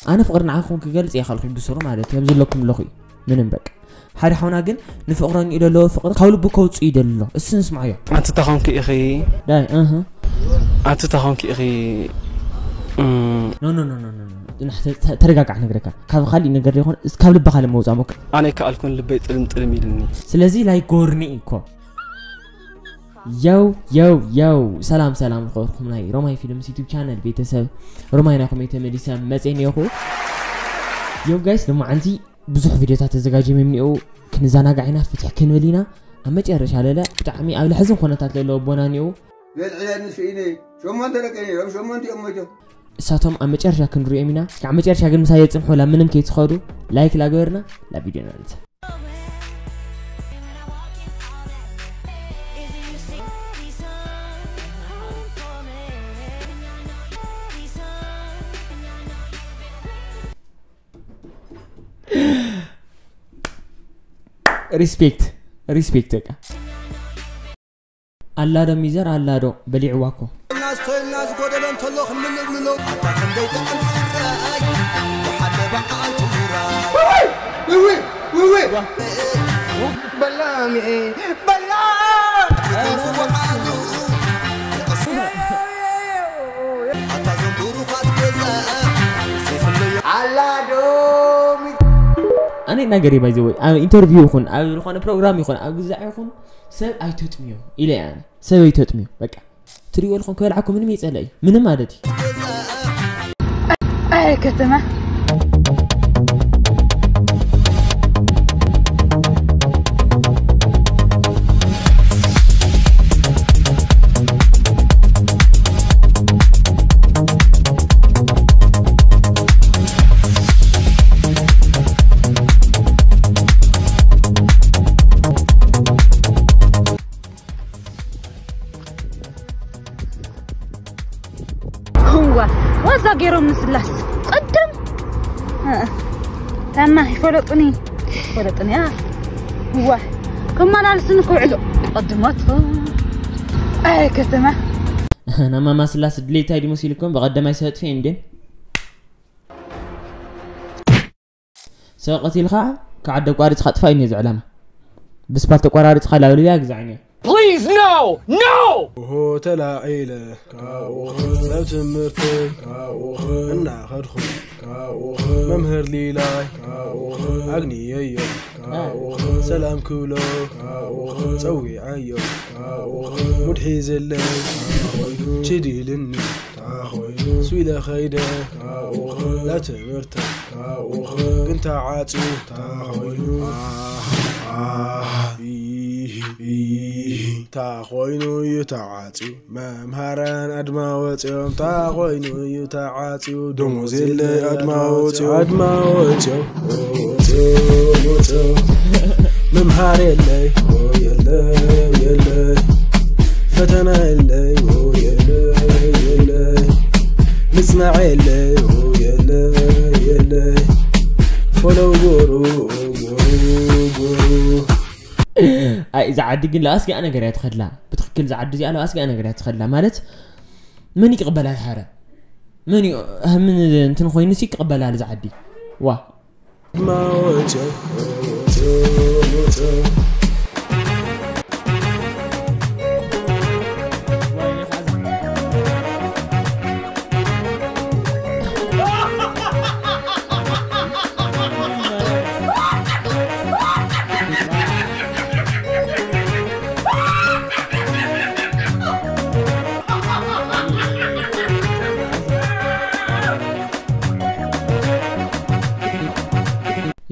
ኣነ ፍቕሪ ንዓኹም ክገልጽ እየ ካልኩ ብስሩ ማለት እዩ። ኣብዚ ኣለኩም ኣለኹ እዩ። ምንም በቃ። ሓደ ሓውና ግን ንፍቕረን እዩ ደለዎ ፍቕሪ ካብ ልቡ ከውጽእ እዩ ደሎ። እሱ ንስማዕዮ። ኣንቲ እንታይ ኮንኪ ኢኺ? ዳይ፣ እህ። ኣንቲ እንታይ ኮንኪ ኢኺ? እም፣ ኖ፣ ኖ፣ ኖ፣ ኖ፣ ኖ፣ ኖ። ናሕ፣ ተ-፣ ተ-፣ ተረጋጋዕ ነግረካ። ካብ ካልእ ነገር ይኹን፣ እስ-፣ ካብ ልብኻ ለመውጻእ ሞክር። ኣነ ኣይከኣልኩን፣ ልበይ ጥልም ጥልም ኢልኒ። ስለዚ ላይክ ጎርኒ እኮ። የው፣ የው፣ የው። ሰላም፣ ሰላም፣ ዝኸበርኩም ናይ ሮማይ ፊልምስ ዩቱብ ቻነል ቤተሰብ። ሮማይ ናኹም እየ ተመሊሰ መጽኤ እኒኦኹ። የው ጋይስ፣ ሎማዓንቲ ብዙሕ ቪድዮታት ተዘጋጅዮም እዮም እኒኦ። ክንዘናጋዕ ኢና፣ ፍትሕ ክንብል ኢና። ኣብ መጨረሻ ለለ ብጣዕሚ ኣብ ለሕዝን ኩነታት ለለዎ ኣቦና እኒኦ። ዘልዕለኒ ስኢነ ሸሞንተ ደቂ ነይሮም፣ ሸሞንተ እዮም ሞይቶም። እሳቶም ኣብ መጨረሻ ክንሪኦም ኢና። ካብ መጨረሻ ግን ምሳይ የጽንሑ፣ ላ ምንም ከይትኸዱ ላይክ ላገበርና ላ ቪድዮ ንዕንተ። ሪስፔክት፣ ሪስፔክት በቃ። ኣላዶ ሚዘር ኣላዶ በሊዕዋ እኮ። ናስተልና ዝጎደለ እንተሎ ክንምልምሎ ኣታ ክንደይ ጥዕም ዝረኣይ ወሓደ በዓል ትውራይ። ውይ፣ ውይ፣ ውይ፣ ውይ። በላሚ፣ በላ። ኣታ ዞም ብሩኻት ገዛ ኣላዶ ሚ- ኣነ ይናገር ባይዘወይ ኣብ ኢንተርቪው ይኹን ኣብ ዝኾነ ፕሮግራም ይኹን ኣብ ግዛዕ ይኹን ሰብ ኣይተጥምዮ ኢለ እየ ኣነ። ሰብ ኣይተጥምዮ በቃ። ትሪእዎ ኣለኹም ክበልዓኩም ምንም የጸልእ እዩ። ምንም ማለት እዩ። ኣይ ከተማ። እዋ፣ ዋዛ ገይሮም ንስላስ። ቅድም። እ፣ ታማ ይፈለጡኒ። ይፈለጡኒ፣ ኣ። እዋ፣ ከመላልስኒ ክውዕሉ። ቅድሞት። ኣይ፣ ከተማ። ናማማ ስላስ ድሌታይ ዲሞስ ኢልኩም ብቐደማይ ሰጥፊ እንዴ? ሰብ ቀቲልካ ካብ ዓዲ ኣቋሪፅካ ጥፋእ እዩ ነዚ ዕላማ። ብስፓልት ተቆራሪፅካ ላብ ሊብያ ግዛዕኒ። Please, no! No! ኦሆ ተላዒለ ካብኡኸ ናብ ትምህርቲ ካብኡኸ እናኸድኹ ካብኡኸ መምህር ሊላይ ካብኡኸ ኣግንየዮ ካብኡኸ ሰላም ክብሎ ካብኡኸ ጸዊዓዮ ካብኡኸ ሙድ ሒዝለይ ችዲልኒ ታኾይኑ ስዊለ ኸይደ ካብኡኸ ናብ ትምህርቲ ካብኡኸ ግን ተዓጽዩ ታኾይኑ ኣህ፣ ኣህ፣ ኢህ፣ ኢህ፣ ታኾይኑ እዩ ተዓጽዩ መምሃራን ኣድማ ወፅዮም ታኾይኑ እዩ ተዓጽዩ ደሞዝ የለ ኣድማ ወፅዮ ኣድማ ወፅዮ ወፅዮ ወፅዮ ምምሃር የለይ የለይ የለይ ፈተና የለይ የለይ የለይ ምጽናዕ የለይ የለይ የለይ ፎሎው ጎሩ ጎሩ ጎሩ ኣይ እዛ ዓዲ ግን ለኣስጊኣ ነገር እያ ትኸድላ ብትክክል እዛ ዓዲ እዚኣ ለኣስጊኣ ነገር እያ ትኸድላ ማለት መን ይቅበላ ይሓረ መን እዩ ምን እንትን ኮይኑሲ ይቅበላ እዛ ዓዲ ዋ ማወጨ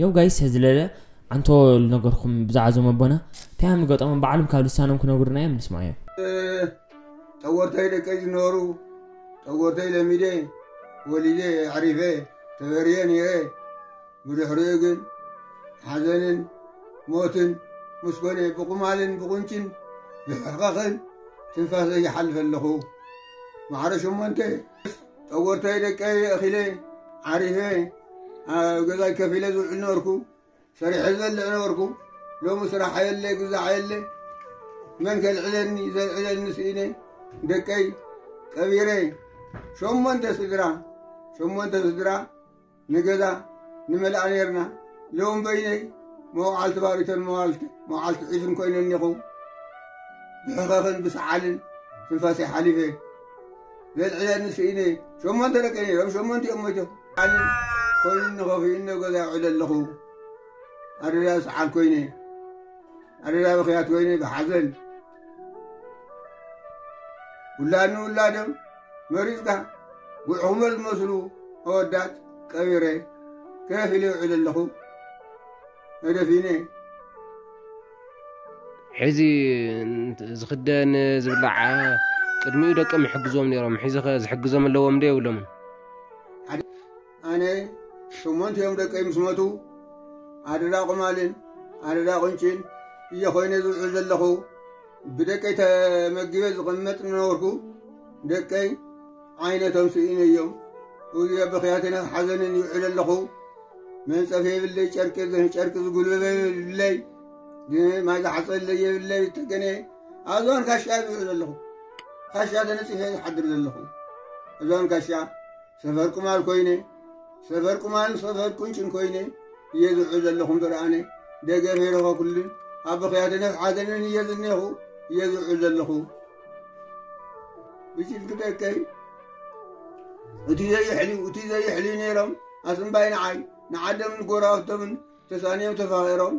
Yo guys፣ ህዝለለ ኣንቶ ልነገርኩም ብዛዕባ እዞም ኣቦና እንታይ እዮም ዝገጠሞም ባዕሎም ካብ ልሳኖም ክነግሩና እዮም ንስማዮም። ጠወርተይ ደቀይ ዝነበሩ ጠወርተይ ለሚደ ወሊደ ኣዕሪፈ ተበርየ ነይረ። ብድሕሪኡ ግን ሓዘንን ሞትን ምስ ኮነ ብቁማልን ብቁንጭን ብሕቕቕን ትንፋሰይ ይሓልፍ ኣለኹ። ማዕረ ሸሞንተ ጠወርተይ ደቀይ ኣኺለ ዓሪፈ ኣብ ገዛይ ከፊለ ዝውዕል ነበርኩ። ሰሪሐ ዝበልዕ ነበርኩ። ሎሚ ስራሕ የለ፣ ግዛዕ የለ። መን ከልዕለኒ? ዘልዕለኒ ስኢነ። ደቀይ ቀቢረ። ሸሞንተ ስድራ፣ ሸሞንተ ስድራ ንገዛ ንመልኣ ነርና። ሎም በይነይ መውዓልቲ ባሪቶን መዋልቲ መውዓልቲ ዒፍን ኮይነ እኒኹ። ብሕኸኽን ብሰዓልን ትንፋሰይ ሓሊፈ። ዘልዕለኒ ስኢነ። ሸሞንተ ደቀይ ነይሮም፣ ሸሞንተ እዮም ሞይቶም። ኣንን ኮይኑ ንኸፊኡ እነ ገዛ ይውዕል ኣለኹ። ኣደዳ ሰዓል ኮይነ፣ ኣደዳ ብኽያት ኮይነ ብሓዘን። ውላድ ንውላዶም መሪጽካ ጉዕኹመ ዝመስሉ ኣወዳት ቀቢረ ከፍ ኢለ ይውዕል ኣለኹ። ተደፊነ። ሕዚ ዝኽደን ዝብላዕ ቅድሚኡ ደቅም ይሕግዞም ነይሮም። ሕዚ ኸ ዝሕግዞም ኣለዎም ዶ የብሎምን? ኣነ ሸሞንተ እዮም ደቀይ ምስ ሞቱ፣ ኣደዳ ቁማልን ኣደዳ ቁንጭን እየ ኮይነ ዝውዕል ዘለኹ። ብደቀይ ተመጊበ ዝቕመጥ ነበርኩ። ደቀይ ዓይነቶም ስኢነ እዮም። እዚ ብኽያትን ኣብ ሓዘንን ይውዕል ኣለኹ። መንጸፍ የብለይ፣ ጨርቂ ጨርቂ ዝጉልበበ የብለይ፣ ማይ ዝሓጸለይ የብለይ። ተገነ ኣብ እዋን ካሻ ዝውዕል ዘለኹ። ካሻ ተነጺፈ ዝሓድር ዘለኹ። እዞን ካሻ ሰፈር ቁማል ኮይነ፣ ሰፈር ቁማልን ሰፈር ቁንጭን ኮይነ እየ ዝውዕል ዘለኹ እምበር ኣነ ደገፍ የረኸኩልን ኣብ ብኽያትን ኣብ ሓዘንን እየ ዝኔኹ እየ ዝውዕል ዘለኹ። ብጭንቂ ደቀይ እቲ ዘይሕልዩ እቲ ዘይሕልዩ ነይሮም ኣስምባይ ንዓይ ንዓደምን ንጎረባብቶምን ተሳንዮም ተፋቒሮም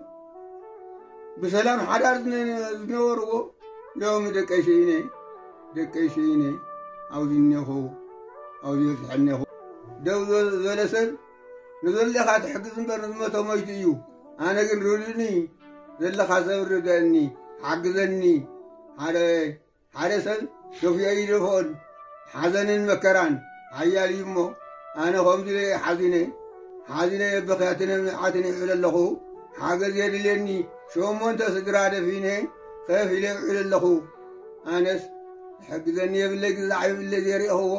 ብሰላም ሓዳር ዝነ- ዝነበርዎ ሎሚ ደቀይ ስኢነ ደቀይ ስኢነ ኣብዚ እኔኹ ኣብዚ በፂሐ እኔኹ። ደው ዘ- ዝበለ ሰብ ንዘለኻ ትሕግዝ እምበር ንዝሞተ ሞይቱ እዩ። ኣነ ግን ርድእኒ ዘለኻ ሰብ ርደእኒ ሓግዘኒ ሓደ ሓደ ሰብ ደፊኦ ይደፍኦን ሓዘንን መከራን ሓያል እዩ እሞ ኣነ ከምዚ ኢለ ሓዚነ ሓዚነ ብኽያትን ምንዓትን ይውዕል ኣለኹ። ሓገዝ የድልየኒ። ሸሞንተ ስድራ ደፊነ ከፍ ኢለ ይውዕል ኣለኹ። ኣነስ ዝሕግዘኒ የብለይ፣ ግዛዕ የብለይ፣ ዘይረእኽዎ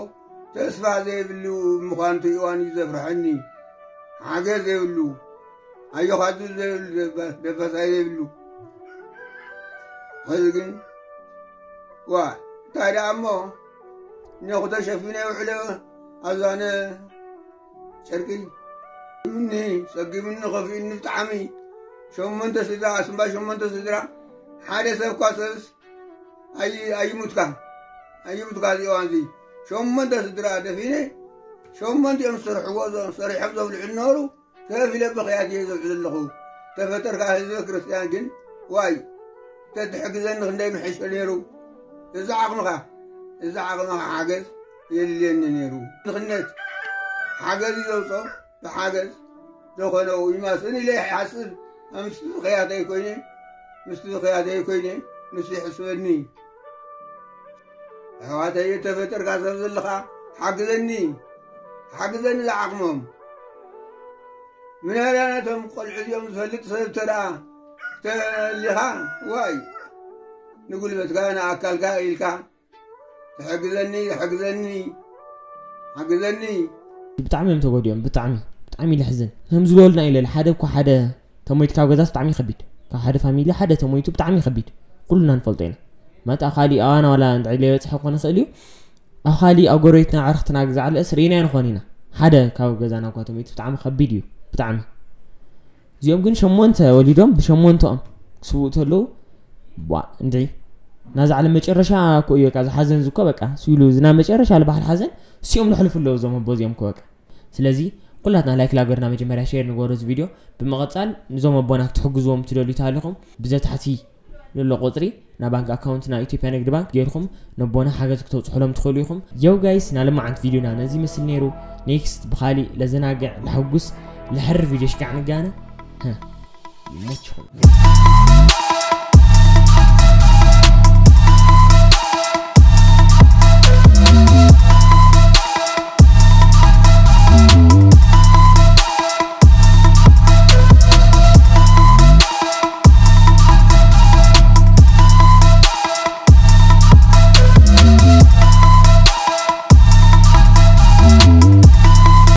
ተስፋ ዘይብሉ ምዃን እቲ እዋን እዩ ዘፍርሐኒ። ሓገዝ የብሉ፣ ኣዮኻቱ ዘይብሉ፣ ደፈሳይ ዘይብሉ። ሕዚ ግን ዋ እንታይ ደኣ እሞ እኔኹ ተሸፊነ ውዕለ ኣዛነ ጨርቂ ምኒ ጸጊምኒ ከፊእኒ ብጣዕሚ። ሸሞንተ ስድራ ኣስምባ ሸሞንተ ስድራ ሓደ ሰብ እኳ ሰብስ ኣይ- ኣይሙትካ ኣይሙትካ እዚ እዋን እዚ ሸሞንተ ስድራ ደፊነ ሸሞንተ እዮም ዝሰርሕዎ እዞም ሰሪሖም ዘብልዑ ነበሩ። ከፍ ኢለ ብኽያት እየ ዘውዕል ኣለኹ። ተፈጠርካ ህዝበ ክርስትያን ግን ዋይ ተትሕግዘኒ ክንደይ ምሐሸ ነይሩ። እዚ ዓቕምኻ እዚ ዓቕምኻ ሓገዝ የድልየኒ ነይሩ። ድኽነት ሓገዝ እዩ ዘውፅኦ ብሓገዝ ዝኾነኡ ይማስን ኢለ ይሓስብ። ምስቲ ብኽያተይ ኮይነ ምስቲ ብኽያተይ ኮይነ ንሱ ይሕስበኒ። ኣሕዋተይ እተፈጠርካ ሰብ ዘለኻ ሓግዘኒ ሓግዘኒ ዝዓቕሞም ምናዳ ነቶም ቆልዑ እዚኦም ዝፈልጥ ሰብ ተደኣ ተሊኻ ዋይ ንጉልበትካ ንኣካልካ ኢልካ ትሕግዘኒ ትሕግዘኒ ሓግዘኒ። ብጣዕሚ እዮም ተጎዲኦም ብጣዕሚ ብጣዕሚ ለሕዝን ከም ዝበሉና ኢለ ሓደ እኳ ሓደ ተሞይት ካብ ገዛስ ብጣዕሚ ከቢድ ካብ ሓደ ፋሚሊ ሓደ ተሞይቱ ብጣዕሚ ከቢድ ኩሉና ንፈልጦ ኢና። መጣ ካሊእ ኣዋና ዋላ እንድዒ ለይበፅሐ ኮነ ክእል እዩ ኣብ ካሊእ ኣብ ጎረቤትና ኣዕርኽትና ግዛዕ ልእስ ርኢና ንኾን ኢና ሓደ ካብ ገዛና እኳ ተሞይቱ ብጣዕሚ ከቢድ እዩ ብጣዕሚ። እዚኦም ግን ሸሞንተ ወሊዶም ብሸሞንተኦም ክስውኡ ተለዉ ቧ እንድዒ ናዚ ዓለም መጨረሻ እኮ እዩ በቃ ዝሓዘን ዝኮ በቃ ስኢሉ ዝና መጨረሻ ዝበሃል ሓዘን እሲኦም ለሕልፉ ኣለዉ እዞም ኣቦ እዚኦም እኮ በቃ። ስለዚ ኩላትና ላይክ ላገርና መጀመርያ ሼር ንገበሮ እዚ ቪድዮ። ብምቕፃል ንዞም ኣቦና ክትሕግዝዎም ትደልዩ ተሃሊኹም ብዘታሕቲ ዘሎ ቁፅሪ ናብ ባንክ ኣካውንት ናይ ኢትዮጵያ ንግዲ ባንክ ገይርኩም ነቦና ሓገዝ ክተብፅሑሎም ትኽእሉ ኢኹም። የው ጋይስ ናለማዓንት ቪድዮና ነዚ ይመስል ነይሩ። ኔክስት ብኻሊእ ለዘናግዕ ለሐጉስ ለሐር ቪድዮ ሽጋዕ ንጋነ ይመችኹም።